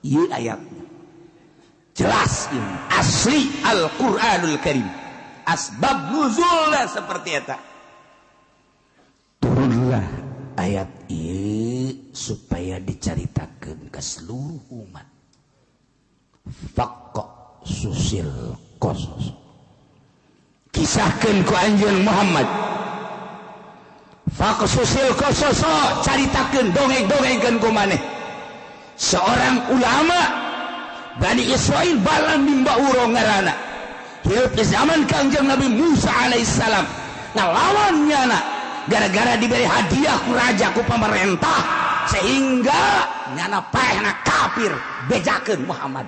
Ieu ayatna jelas ini asli Al-Qur'anul Karim. Asbab nuzulna seperti eta. Turunlah ayat ieu supaya dicaritakeun ke seluruh umat. Faqqa susil qasos. Kisahkeun ku anjeun Muhammad. Faqsusil qasos, caritakeun dongeng-dongengkeun ku maneh. Seorang ulama Bani Israil Balaam bin Ba'ura ngaranna. Hirup di zaman Kangjeng Nabi Musa alaihissalam. Ngalawan nyana gara-gara diberi hadiah ku raja ku pemerintah sehingga nyana paehna kafir bejakeun Muhammad.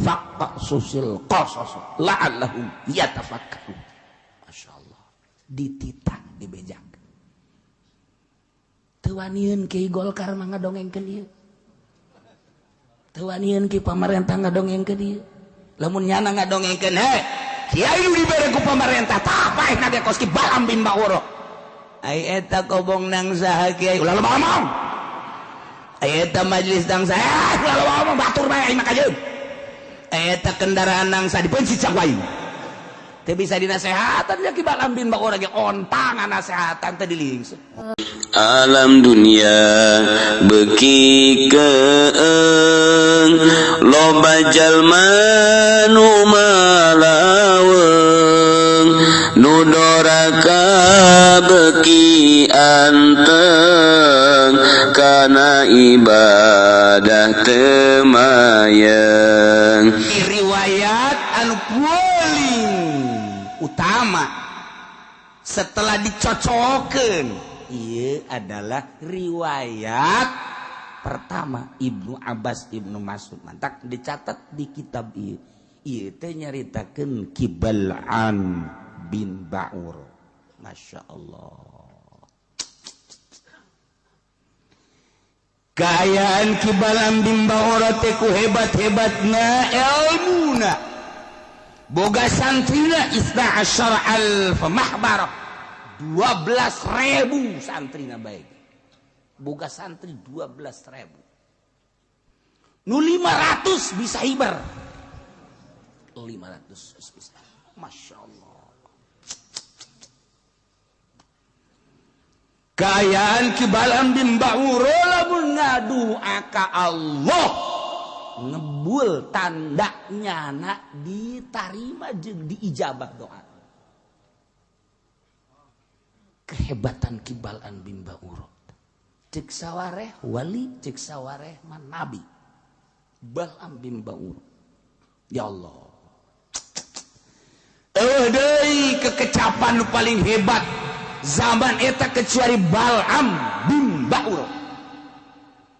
Faqsusil qasas la'allahum yatafakkarun. Masya Allah, dititah dibejakeun. Teu wanian Ki Golkar mah ngadongengkeun ieu. Teu wanian ki pamarentah ngadongengkeun ieu. Lamun nyana ngadongengkeun, he, kiai nu dibere ku pamarentah tah paehna ge kos ki Balaam bin Ba'ura. Ai eta kobong nang saha kiai ulah loba omong. Ai eta majelis nang saha ulah loba omong batur bae aing mah kajeun. Ai eta kendaraan nang saha dipencit cak wae. Teu bisa dinasehatan ya ki Balaam bin Ba'ura ge ontang nasehatan teh dilingseut. Alam dunia beki keeng loba jalma nu malaweng nu doraka beki anteng kana ibadah teu mayeng. Riwayat anu paling utama setelah dicocokeun ieu adalah riwayat pertama Ibnu Abbas Ibnu Mas'ud. Mantak dicatat di kitab ieu. Ieu teh nyaritakeun Ki Bal'am bin Ba'ur. Masya Allah. Kaayaan Ki Bal'am bin Ba'ur teh ku hebat-hebatna ilmuna. Boga santrina isna asyara alf mahbarah. 12.000 santrina baik. Boga santri 12.000. Nu 500 bisa hiber. 500 bisa. Masya Allah. Kaayaan Ki Balaam bin Ba'ura lamun ngadua ka Allah ngebul tanda nyana ditarima jeung diijabah doa. Kehebatan Ki Balaam bin Ba'ura. Cek sawareh wali, cek sawareh man nabi. Balaam bin Ba'ura. Ya Allah. Eueuh deui kekecapan nu paling hebat zaman eta kecuali Balaam bin Ba'ura.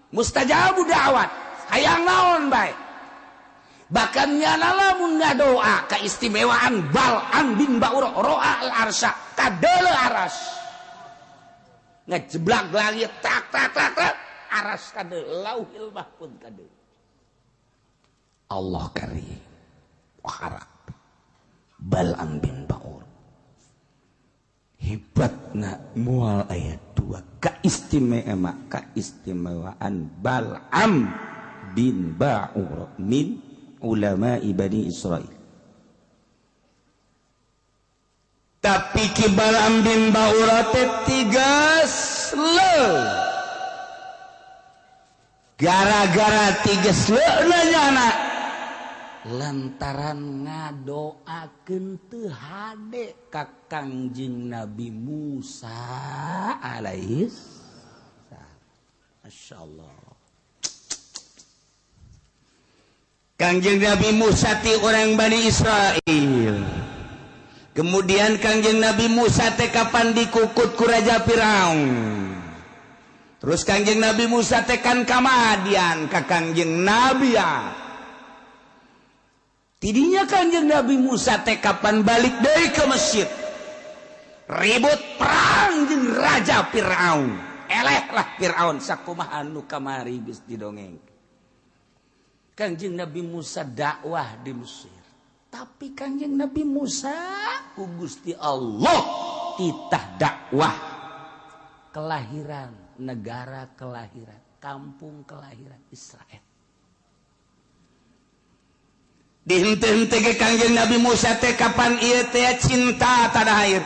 Mustajabu da'wat, hayang naon bae. Bahkan nyana lamun ngadoa keistimewaan Balaam bin Ba'ura, roa al-arsya, kadeuleu aras. Ngejeblak langit tak tak tak tak, aras kadeuleu, lauhil mahfud kadeuleu. Allah karim. Harap Balaam bin Ba'ura. Hebatna mual ayat 2 keistimewaan Balaam bin Ba'ura min ulama Bani Israil. Tapi Ki Balaam bin Ba'ura teh tiga sle. Gara-gara tiga sleuna nyana lantaran ngadoakeun teu hade ka Kangjeng Nabi Musa alaihis salam. Masyaallah. Kangjeng Nabi Musa ti orang Bani Israil. Kemudian Kangjeng Nabi Musa teh kapan dikukut ku Raja Firaun. Terus Kangjeng Nabi Musa teh kan kamadian ka Kangjeng Nabi ya. Tidinya Kangjeng Nabi Musa teh kapan balik deui ke Mesir. Ribut perang jeung Raja Firaun. Elehlah Firaun sakumaha nu kamari geus didongeng. Kangjeng Nabi Musa dakwah di Mesir. Tapi Kangjeng Nabi Musa ku Gusti Allah titah dakwah kelahiran, negara kelahiran, kampung kelahiran Israel. Dihente-hente ge Kangjeng Nabi Musa teh kapan ieu teh cinta tanah air.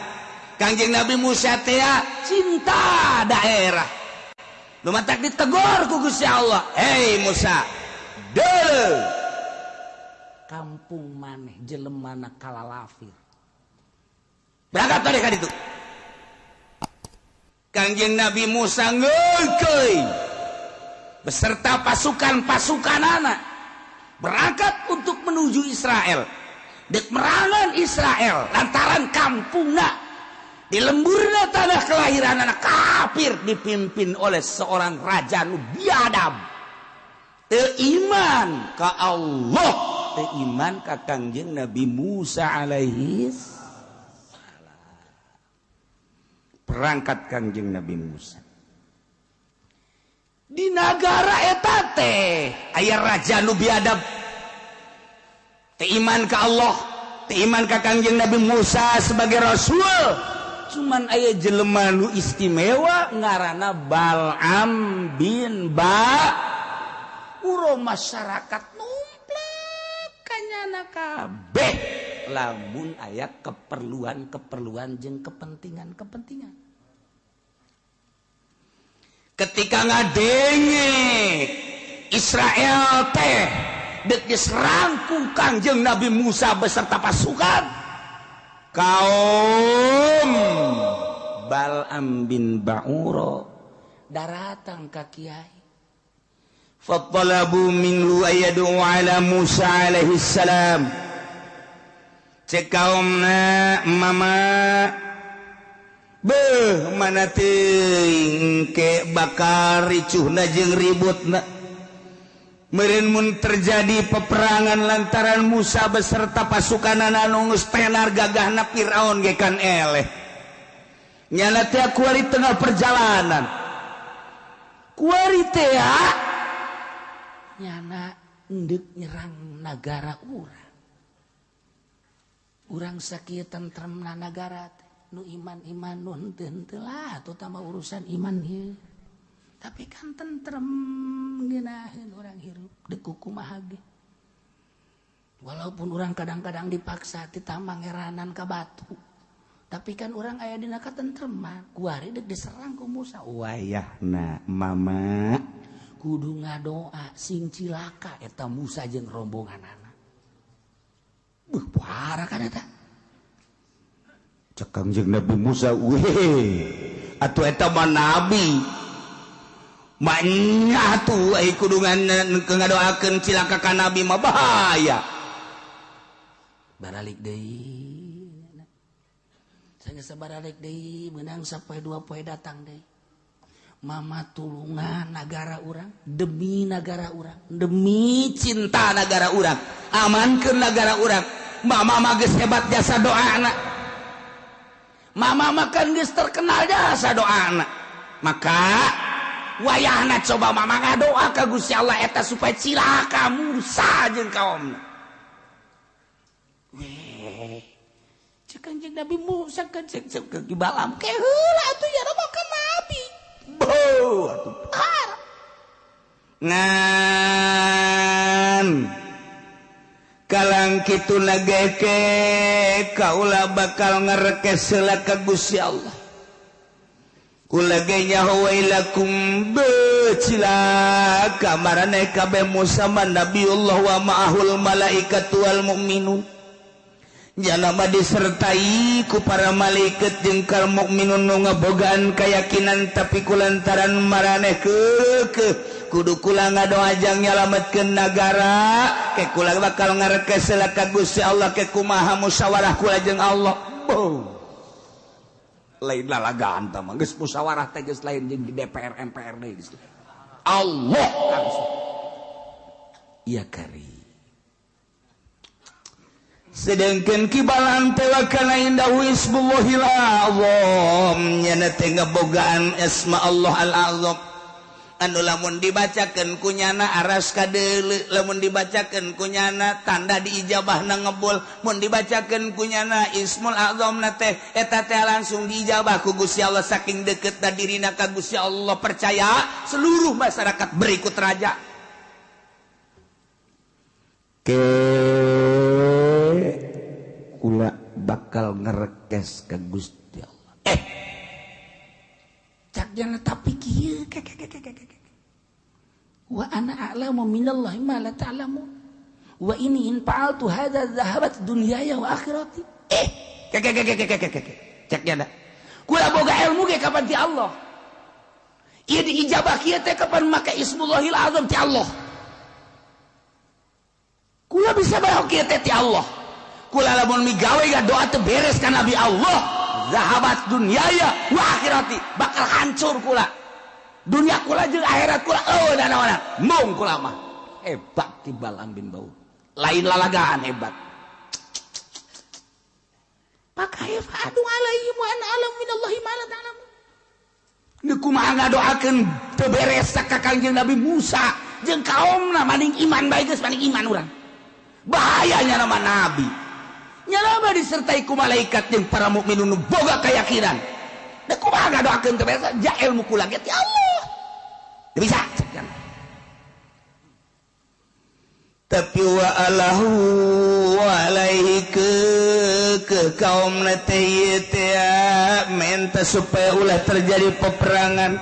Kangjeng Nabi Musa teh cinta daerah. Nu matak ditegor ku Gusti Allah. Hei Musa, deuleu kampung maneh jelemana kalalafir. Berangkat tadi ka ditu. Kangjeng Nabi Musa ngeukeuy beserta pasukan-pasukanana berangkat untuk menuju Israel. Dek merangan Israel lantaran kampungna di lemburna tanah kelahiran anak kafir dipimpin oleh seorang raja nu biadab. Teu iman ka Allah, teu iman ka Kangjeng Nabi Musa alaihi salam. Perangkat Kangjeng Nabi Musa di nagara eta teh aya raja nu biadab, teu iman ka Allah, teu iman ka Kangjeng Nabi Musa sebagai rasul. Cuman aya jelema nu istimewa ngaranna Bal'am bin Ba. Masyarakat numplek kanyana kabeh lamun aya keperluan-keperluan jeung kepentingan-kepentingan. Ketika ngadenge Israel teh dek diserang ku Kangjeng Nabi Musa beserta pasukan, kaum Bal'am bin Ba'ura daratang ka kiai. Fattalabu minhu ayadu ala Musa alaihi salam. Cek kaumna, mama beuh mana teuing ke bakal ricuhna jeung ributna. Meureun mun terjadi peperangan lantaran Musa beserta pasukanana anu geus tenar gagahna Firaun ge kan eleh. Nyana teh kuari tengah perjalanan. Kuari teh nyana endek nyerang nagara urang. Urang sakieu tentremna nagara teh. Nu iman-iman nu henteu-henteu lah terutama urusan iman ieu. Tapi kan tentrem ngeunaheun urang hirup deuk kumaha ge. Walaupun urang kadang-kadang dipaksa ti tamangeranan ka batu. Tapi kan urang aya dina katentreman. Kuari deuk diserang ku Musa. Wayahna mama kudu ngadoa sing cilaka eta Musa jeung rombonganana. Beuh parah kan eta. Cek Kangjeng Nabi Musa, weh, atuh eta mah nabi. Manya atuh ai kudu ngadoakeun cilaka ka nabi mah bahaya. Baralik deui. Sanggeus baralik deui meunang sapoe dua poe datang deui. Mama tulungan nagara urang, demi nagara urang, demi cinta nagara urang, amankeun nagara urang. Mama mah geus hebat jasa doana. Mama makan geus terkenal jasa doana. Maka wayahna coba mama ngadoa ka Gusti Allah eta supaya cilaka Musa jeung kaumna. Weh, cek Kanjeng Nabi Musa kan cek cek ke Balam ke heula atuh ya makan nabi. Beuh atuh parah. Ngan kalang kitu nageke kaula bakal ngerekes heula ka Gusti Allah. Kula ge nyaho wailakum becilaka maraneh kabeh Musa man Nabiullah wa ma'ahul malaikatu wal mu'minun. Jalama disertai ku para malaikat jeung kal mukminun nu ngabogaan keyakinan tapi kulantaran maraneh keukeuh kudu kula ngadoa jang nyalametkeun nagara ke kula bakal ngarekes heula ka Gusti Allah ke kumaha musyawarah kula jeung Allah. Boh. Lain lalagaan tah mah geus musyawarah teh geus lain jeung di DPR MPR deui geus. Allah langsung. Ya kari. Sedangkan kibalan teh wakana indahu ismullahil azam nyana teh ngebogaan asma Allah al-azam anu lamun dibacakeun kunyana aras kadeuleu, lamun dibacakeun kunyana tanda diijabahna ngebul, mun dibacakeun kunyana ismul azamna teh eta teh langsung diijabah ku Gusti Allah saking deketna dirina ka Gusti Allah percaya seluruh masyarakat berikut raja. Ke Ngarekes ke Gusti Allah. Cak jangan, tapi kieu wa ana a'lamu minallahi ma la ta'lamun wa ini in fa'altu hadza dhahabat dunyaya wa akhirati. Cek jana kula boga ilmu ge kapan ti Allah, ieu diijabah kieu teh kapan make ismullahil azam ti Allah. Kula bisa bae kieu teh ti Allah. Kula lamun migawe doa teu beres ka Nabi Allah, zahabat dunyaya wa akhirati, bakal hancur kula dunia kula jeung akhirat kula. Oh, nanaona mung kula mah hebat. Ti Balam bin Baur lain lalagaan hebat. Pakaifa adu alaihim wa ana alam minallahi ma la ta'lamun. Ni kumaha ngadoakeun teu beres ka Kangjeng Nabi Musa jeung kaumna, maning iman bae geus, maning iman urang. Bahayanya nama nabi nyalama disertai ku malaikat jeung para mukminun nu boga keyakinan. Da kumaha ngadoakeun teu beres, ja ilmu kula ge ti Allah. Teu bisa. Tapi wa alahu alaihi ke kaum teh minta supaya ulah terjadi peperangan,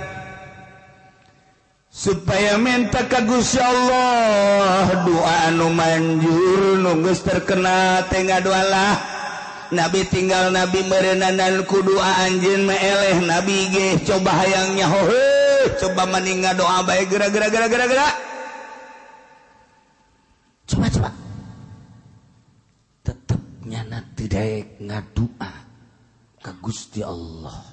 supaya minta ka Gusti Allah doa anu manjur nu geus terkenal teh ngadoalah Nabi, tinggal Nabi meureunanan ku doa anjeun mah eleh. Nabi ge coba hayang nyaho, heuh, coba maning ngadoa bae geura geura geura geura geura. Coba coba tetep nyana teu daek ngadua ka Gusti Allah,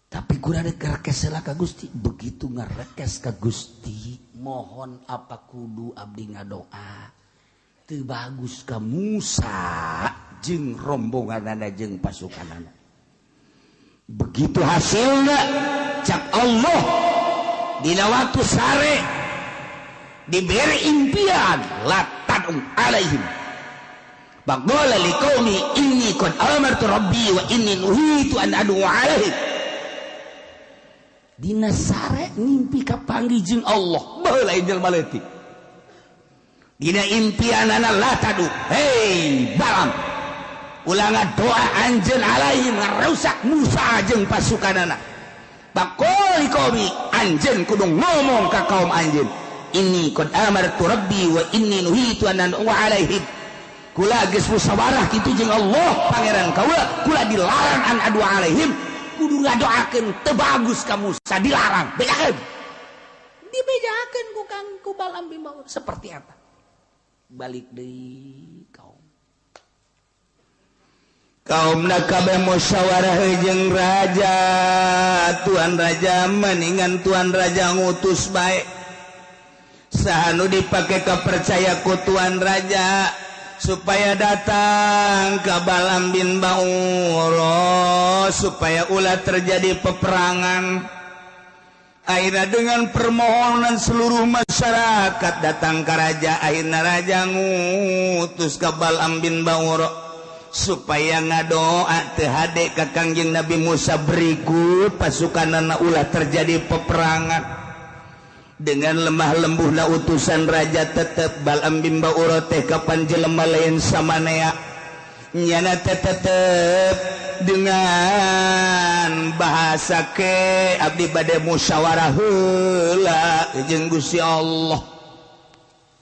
tapi kurang rekes lah ka Gusti. Begitu ngarekes ka Gusti, mohon apa kudu abdi ngadoa teu bagus ka Musa jeung rombonganana jeung pasukanana. Begitu hasilna, cak Allah dina waktu sare diberi impian la tad'u alaihim. Faqala liqaumi inni qad amartu rabbi wa inni nuhitu an ad'u alaihim. Dina sare ngimpi kapanggih jeung Allah baheula jelema leutik. Dina impianana la tad'u, hei Balam, ulah ngadoa anjeun alaihim, ngarusak Musa jeung pasukanana. Faqala liqaumi, anjeun kudu ngomong ka kaum anjeun, inni qad amartu rabbi wa inni nuhitu an ad'u alaihim. Kula geus musyawarah kitu jeung Allah pangeran kaula, kula dilarang an adu alaihim, kudu ngadoakeun teu bagus ka Musa, dilarang. Bejakeun, dibejakeun ku Kang ku Balam bin Baur seperti apa. Balik deui kaum. Kaum kabeh musyawarah jeung raja, tuan raja mendingan tuan raja ngutus bae saha nu dipake kapercaya ku tuan raja supaya datang ke Balam bin Bauro supaya ulah terjadi peperangan. Akhirnya dengan permohonan seluruh masyarakat datang ke raja, akhirnya raja ngutus ke Balam bin Bauro supaya ngadoa teu hade ka Kangjeng Nabi Musa berikut pasukanana ulah terjadi peperangan. Dengan lemah lembuhna utusan raja tetep Balam bin Bauro teh kapan jelema lain samanea nyana teh tetep dengan bahasa ke abdi bade musyawarah heula jeung Gusti Allah.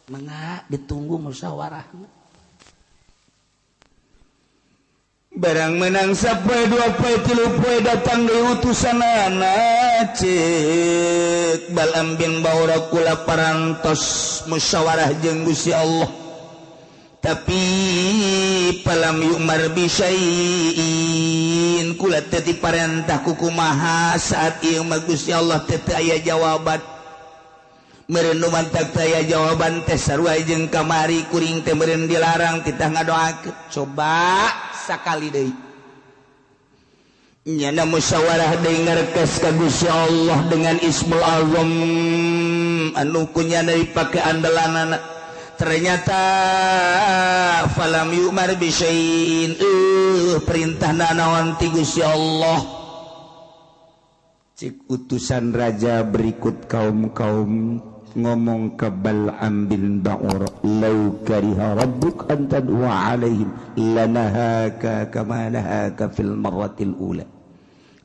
Mangga ditunggu musyawarahna. Barang menang sapoe dua poe tilu poe datang deui utusanana, cek Balam bin Baura kula parantos musyawarah jeung Gusti Allah, tapi palam yu'mar bi syai'in, kula teu diparentah ku kumaha saat ieu mah Gusti Allah teu aya jawaban. Meureun nu mantak teu aya jawaban teh sarua jeung kamari kuring teh meureun dilarang titah ngadoakeun. Coba sakali deui nyana musyawarah deui ngarekes ka Gusti Allah dengan Ismul Azam anu kunyana dipake andalanana. Ternyata falam yu'mar bi syai'in, perintahna naon ti Gusti Allah. Cik utusan raja berikut kaum-kaum ngomong ke Bal'am bin Ba'ur, "Lau kariha rabbuk an tad'u alaihim lanahaka kama nahaka fil marratil ula."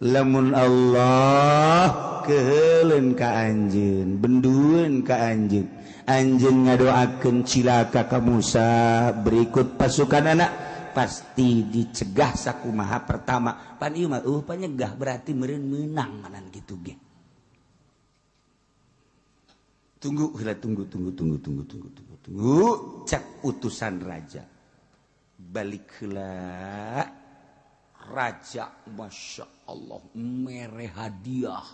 Lamun Allah keheuleun ka anjeun, bendueun ka anjeun, anjeun ngadoakeun cilaka ka Musa berikut pasukan anak, pasti dicegah sakumaha pertama. Pan ieu mah panyegah berarti meureun meunang manan kitu ge. Tunggu heula, tunggu tunggu tunggu tunggu tunggu tunggu tunggu cak utusan raja. Balik heula raja, masya Allah mere hadiah.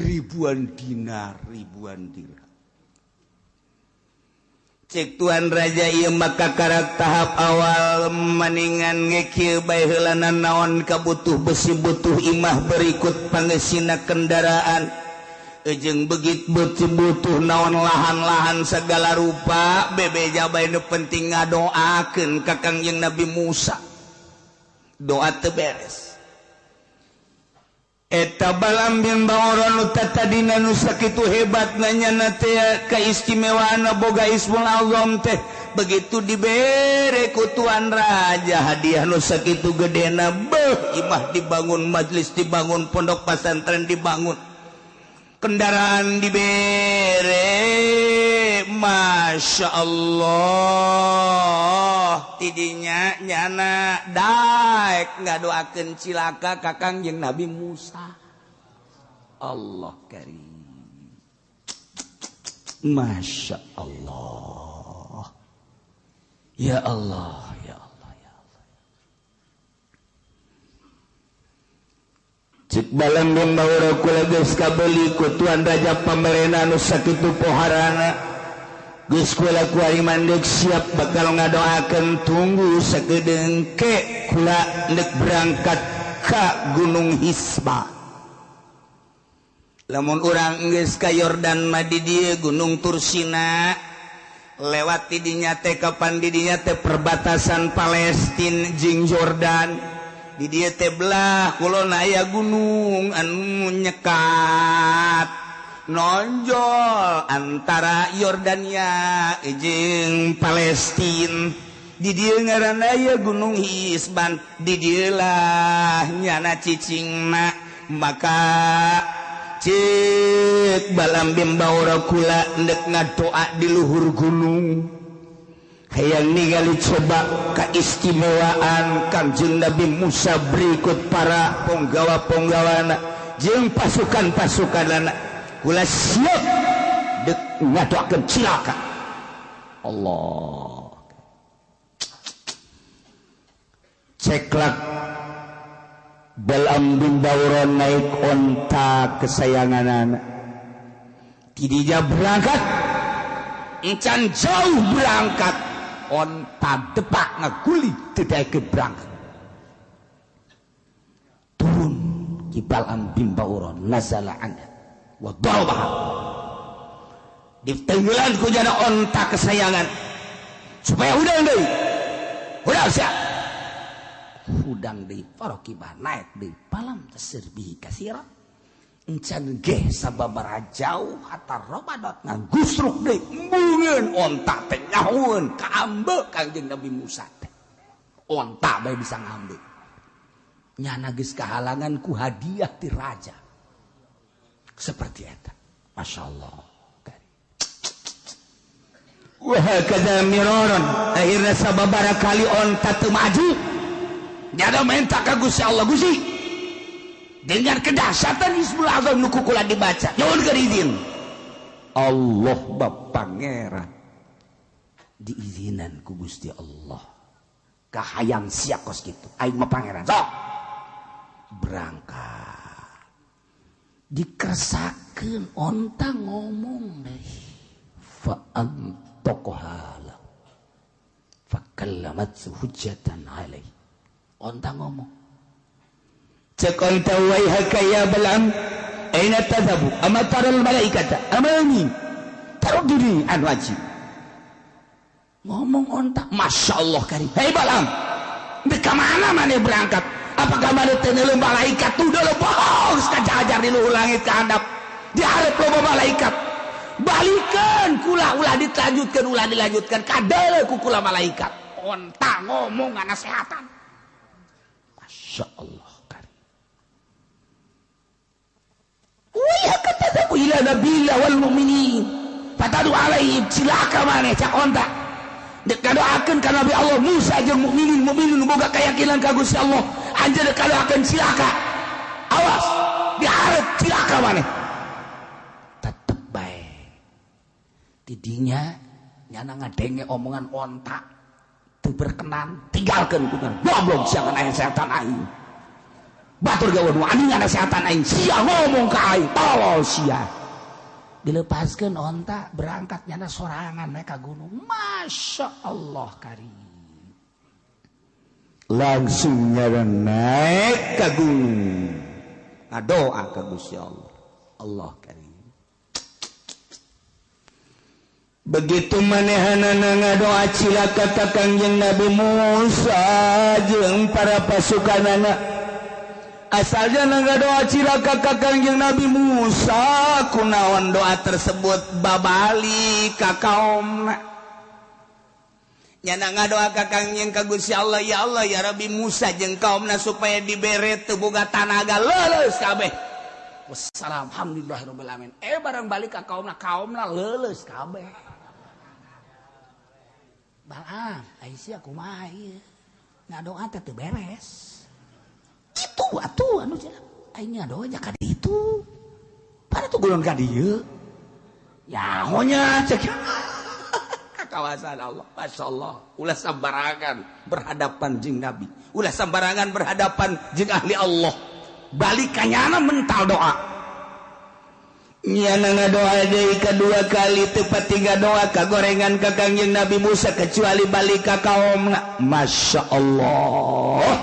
Ribuan dinar, ribuan dirham. Cek tuan raja ieu maka karak tahap awal maningan ngekieu bae heulana naon kabutuh besi butuh imah berikut pangesina kendaraan. Ejeng begit butuh naon lahan-lahan segala rupa bebeja bae nu penting ngadoakeun ka Kangjeng Nabi Musa. Doa teu beres. Eta Bal'am bin Ba'ur nu tatadina nu sakitu hebat nanyana teh kaistimewaan boga Ismul Azam teh begitu dibere ku tuan raja hadiah nu sakitu gedena, beuh imah dibangun, majlis dibangun, pondok pesantren dibangun, kendaraan dibere, masya Allah tidinya nyana daek ngadoakeun cilaka ka Kangjeng Nabi Musa. Allah karim, masya Allah, ya Allah, ya Allah, ya Allah. Cik Bal'am bin Ba'ur kula geus kabeli ku tuan raja pamarena nu sakitu poharana. Geus kula kuari mandek siap bakal ngadoakeun, tunggu sakedeung ke kula ndek berangkat ka Gunung Hisba. Lamun urang geus ka Yordan mah di dieu Gunung Tursina, lewat di dinya teh kapan di dinya teh perbatasan Palestina jeung Yordan. Di dieu teh belah kulon aya gunung anu nyekat nonjol antara Yordania jeung Palestina. Di dieu ngaranna aya Gunung Hisban, di dieu lah nyana cicingna. Maka cek Bal'am bin Ba'ur kula ndek ngadoa di luhur gunung, hayang ningali coba keistimewaan Kangjeng Nabi Musa berikut para ponggawa-ponggawana jeung pasukan-pasukanana. Kula siap dek ngadoakeun cilaka. Allah. Ceklak Bal'am bin Ba'ur naik onta kesayanganana. Tidinya berangkat, encan jauh berangkat, onta depak ngaguli tidak ikut berangkat. Turun ki Bal'am bin Ba'ur nazala anha wa darabaha. Ditenggelan ku jana onta kesayangan supaya hudang deui. Hudang sia. Hudang deui farokibah naik deui palam tasir bihi kasira. Encan geh sababaraha jauh hatta romadot ngagusruk deui embungeun onta teh nyahueun kaambe Kangjeng Nabi Musa teh. Onta bae bisa ngambe. Nyana geus kahalangan ku hadiah ti raja. Seperti eta. Masya Allah. Wah kada miraran akhirna sababaraha kali onta teu maju. Nyana minta ka Gusti Allah, Gusti dengan kedahsyatan Ismul Azam nu kukula dibaca nyuhun keur izin. Allah bab pangeran diizinan ku Gusti Allah. Kahayang sia kos kitu aing mah pangeran sok berangkat dikersakeun onta ngomong deh fa antaqahala fa kallamat hujjatan alaihi. Onta ngomong cek onta waihaka ya Bal'am aina tadhabu ama taral malaikata amani tarudduni an wajhi. Ngomong onta masya Allah karim, hei Bal'am dek Ka mana maneh berangkat? Apakah maneh teu neuleuh malaikat tuh deuleuh bohong kajajar di luhur langit ka handap. Di hareup loba malaikat. Balikeun kula ulah dilanjutkeun ulah dilanjutkeun kadeuleuh ku kula malaikat. Onta ngomong nasehatan. Masya Allah karim. Wih kata ila nabila wal mu'minin. Fatadu alaihim cilaka maneh cak onta. Kadoakeun ka Nabi Allah Musa jeung mukminin mukminin boga keyakinan ka Gusti Allah. Anjeun kadoakeun cilaka. Awas dihareup cilaka maneh. Tetep bae. Tidinya nyana ngadenge omongan onta teu berkenan, tinggalkeun ku goblok sia aya setan aing. Batur gawe nu anjing ana setan aing, sia ngomong ka aing, tolol sia. Dilepaskeun onta berangkat nyana sorangan naik ka gunung. Masya Allah karim. Langsung nyana naik ka gunung. Ngadoa ka Gusti Allah. Allah karim. Begitu manehanana ngadoa cilaka ka Kangjeng Nabi Musa jeung para pasukanana. Asalnya ngadoa cilaka ka Kangjeng Nabi Musa kunaon doa tersebut babali ka kaomna. Nyana ngadoa ka Kangjeng ka Gusti Allah, ya Allah ya Rabbi Musa jeung kaomna supaya dibere teu boga tanaga leuleus kabeh. Wassalam alhamdulillahirabbil alamin. Barang balik ka kaomna, kaomna leuleus kabeh. Balaam, ai sia kumaha ieu? Ngadoa teh teu beres. Itu atuh anu cenah aing ngadoa nya ka ditu. Pada tuh gulon ka dieu. Nyaho nya cek ka kawasan Allah. Masyaallah, ulah sambarangan berhadapan jeung Nabi. Ulah sambarangan berhadapan jeung ahli Allah. Balik ka nyana mental doa. Nyana ngadoa deui kadua kali tepat tiga doa kagorengan ka Kangjeng Nabi Musa kecuali balik ka kaomna. Masya Allah.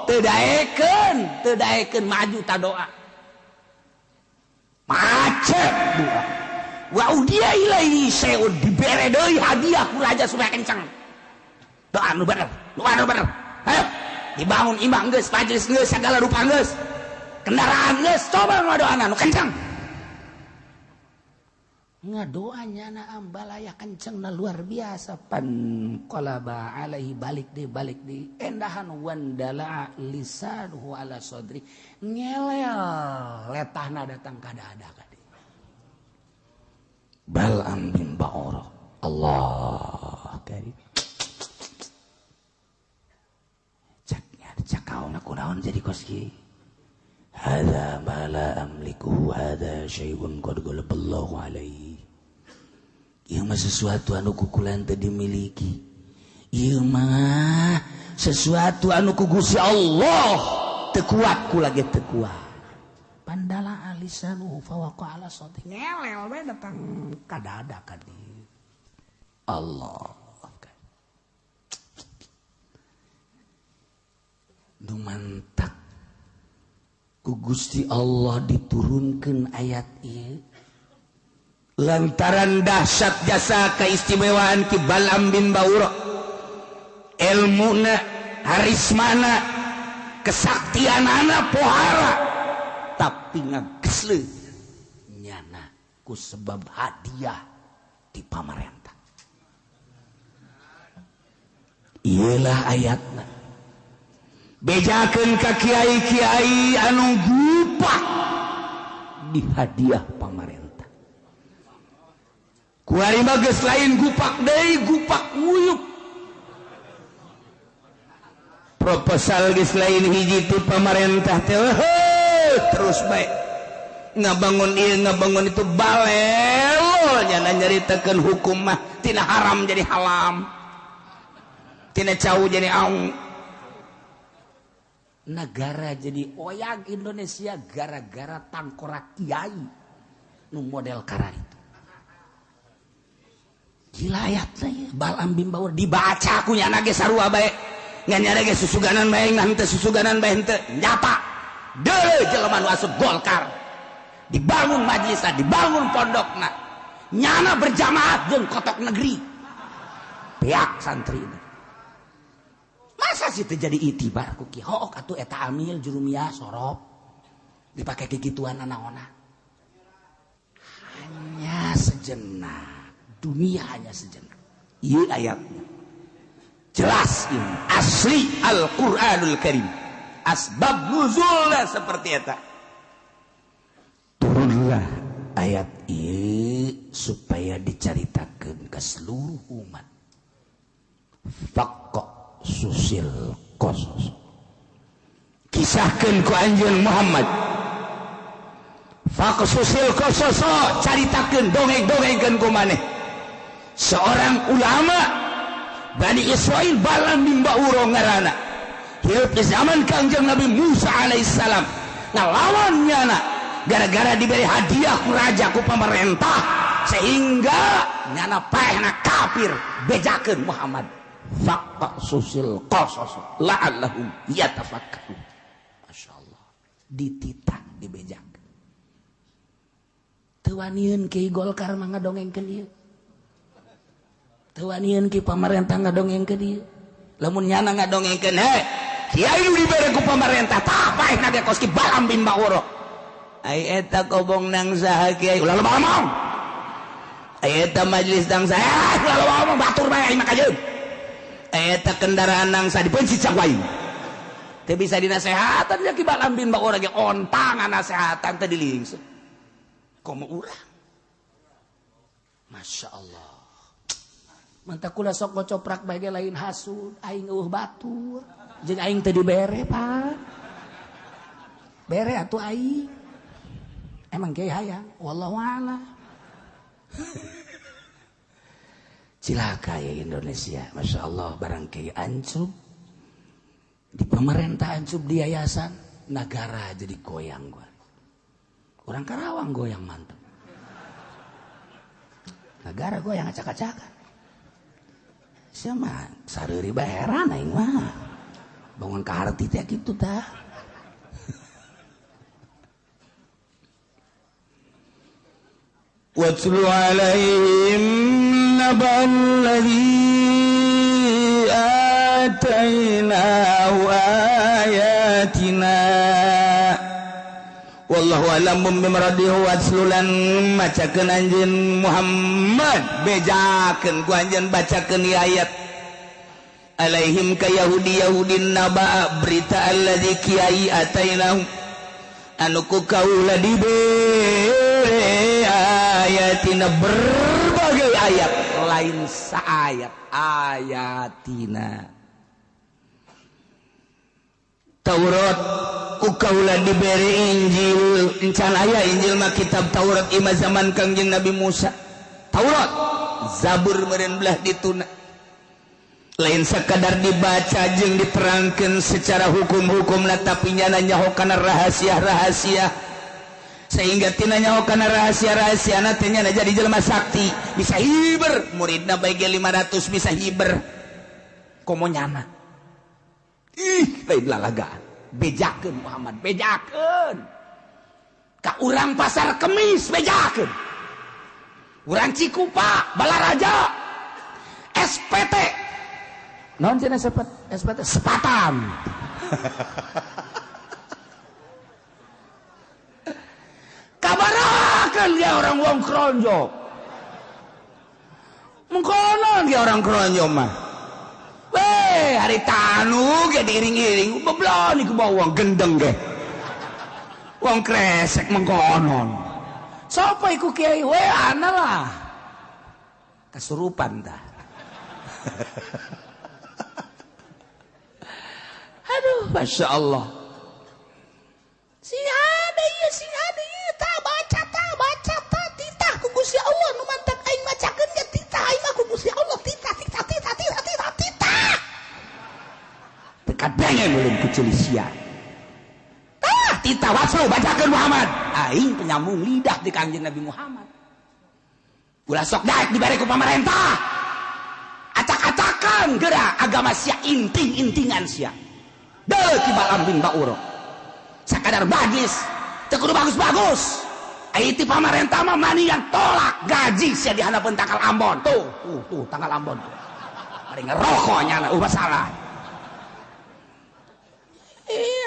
Teu daekeun maju ta doa. Macet doa. Wa udiya ilaihi syai'un dibere deui hadiah ku raja supaya kenceng. Doa nu bener, doa nu bener. Hayo dibangun imah geus, majelis geus, segala rupa geus. Kendaraan geus, coba ngadoana nu kenceng. Ngadoanya na ambalaya kenceng na luar biasa pan qalaba alaihi balik di endahan wandala lisanuhu ala sadri ngelel letahna datang ka dada ka dieu. Bal'am bin Ba'ura Allah karim. Caknya cak kaona kunaon jadi kos kieu. Hadza ma la amlikuhu hadza syai'un qad ghalaballahu alaihi. Ieu mah sesuatu anu kukulan teu dimiliki. Ieu mah sesuatu anu ku Gusti Allah teu kuat kula ge teu kuat. Pandala alisanuhu fawaqa ala sawti. Ngelel we datang ka dada ka dieu. Allah. Nu mantak ku Gusti Allah diturunkeun ayat ieu lantaran dahsyat jasa keistimewaan Ki Bal'am bin Baura, ilmuna, harismana, kesaktianana pohara, tapi ngagesle nyana ku sebab hadiah di pamarentah. Iyalah ayatna. Bejakeun ka kiai-kiai anu gupak di hadiah pamarentah. Kuari mah geus lain gupak deui, gupak nguyup. Proposal geus lain hiji ti pamarentah teh terus bae. Ngabangun ieu ngabangun itu balelo nyana nyaritakeun hukum mah tina haram jadi halam. Tina cau jadi aung. Negara jadi oyag Indonesia gara-gara tangkorak kiai nu model kara itu. Gila ayatna ya, Bal'am bin Baur dibaca ku nyana ge sarua bae. Ngan nyana ge susuganan bae ngan teu susuganan bae henteu nyata. Deuleu jelema nu asup Golkar. Dibangun majelisna, dibangun pondokna. Nyana berjamaah jeung kotok negeri. Pihak santri. Masa sih terjadi itibar ku kieu? Hook atuh eta amil jurumiyah sorop dipake kikituan anaona. Hanya sejenak, dunia hanya sejenak. Ieu ayatnya jelas ini asli Al-Qur'anul Karim. Asbab nuzulnya seperti eta. Turunlah ayat ieu supaya dicaritakeun ke seluruh umat. Faqsusil qasas. Kisahkeun ku anjeun Muhammad. Faqsusil qasas, caritakeun dongeng-dongengkeun ku maneh. Seorang ulama Bani Israil Balam bin Ba'ura ngaranna. Hirup di zaman Kangjeng Nabi Musa alaihissalam. Ngalawan nyana gara-gara diberi hadiah ku raja ku pemerintah sehingga nyana paehna kafir bejakeun Muhammad. Faqsusil qasas la'allahum yatafakkarun. Masya Allah, dititah dibejak. Teu wanieun ki Golkar mah ngadongengkeun ieu. Teu wanieun ki pamarentah ngadongengkeun ieu. Lamun nyana ngadongengkeun he, kiai nu dibere ku pamarentah tah paehna ge kos ki Balam bin Ba'ura. Ai eta kobong nang saha kiai ulah loba omong. Ai eta majelis nang saha ulah loba omong batur bae aing mah kajeun. Eta kendaraan nangsa dibenci cak wae. Teu bisa dinasehatan ya ki Balam bin Ba'ura ge ontang nasehatan teh dilingseut. Komo urang. Masya Allah. Mantak kula sok ngocoprak bae ge lain hasud, aing eueuh batur. Jeung aing teu dibere, Pak. Bere atuh aing. Emang kiai hayang, wallahu a'lam. Cilaka ya Indonesia, Masya Allah, barang kiai ancub di pemerintah ancub di yayasan negara jadi goyang gua. Orang Karawang goyang mantep. Negara goyang acak-acakan. Siapa sareuri bae heran aing mah. Bangun ka harti teh kitu tah. Watlu alaihim naba'al ladzi atainahu ayatina. Wallahu a'lam bimradihi. Watslulan macakeun anjeun Muhammad, bejakeun ku anjeun bacakeun ieu ayat. Alaihim ka Yahudi Yahudin naba'a berita alladzi kiai atainahu anu ku kaula dibere ayatina berbagai ayat, lain saayat ayatina. Taurat ku kaula dibere Injil, encan aya Injil mah kitab Taurat ima zaman Kangjeng Nabi Musa. Taurat, Zabur meureun belah dituna. Lain sekadar dibaca jeung diterangkeun secara hukum-hukumna, tapi nyana nyaho kana rahasia-rahasia. Sehingga tina nyaho kana rahasia-rahasiana teh nyana jadi jelema sakti, bisa hiber muridna bae ge 500 bisa hiber. Komo nyana. Ih, lain lalagaan. Bejakeun Muhammad, bejakeun. Ka urang Pasar Kemis bejakeun. Urang Cikupa, Balaraja, SPT. Non cenah SPT Sepatan. Kabarakeun dia orang wong kronjo. Mengkonon dia orang kronjo mah. Weh, hari tanu ge diiring-iring, beblon iku bawa wong gendeng ge. Wong kresek mengkonon. Sapa iku kiai? Weh, ana lah. Kesurupan tah. Aduh, Masya Allah. Sing ada ieu, sing ada ieu, tah baca titah ku Gusti Allah nu mantak aing macakeun ge titah aing mah ku Gusti Allah titah titah titah titah titah titah. Teu kadenge ulun ku sia. Tah titah waslu bacakeun Muhammad. Aing penyambung lidah di Kangjeng Nabi Muhammad. Ulah sok daek dibere ku pamarentah. Acak-acakan geura agama sia, inting-intingan sia. Deuh ki Balam bin Ba'ura. Sakadar majlis teu kudu bagus-bagus. Ai ti pamarentah mah mani yang tolak gaji sia di handapeun tangkal Ambon. Tuh, tuh, tuh tangkal Ambon tuh. Bari ngerokok nyana masalah. Iya.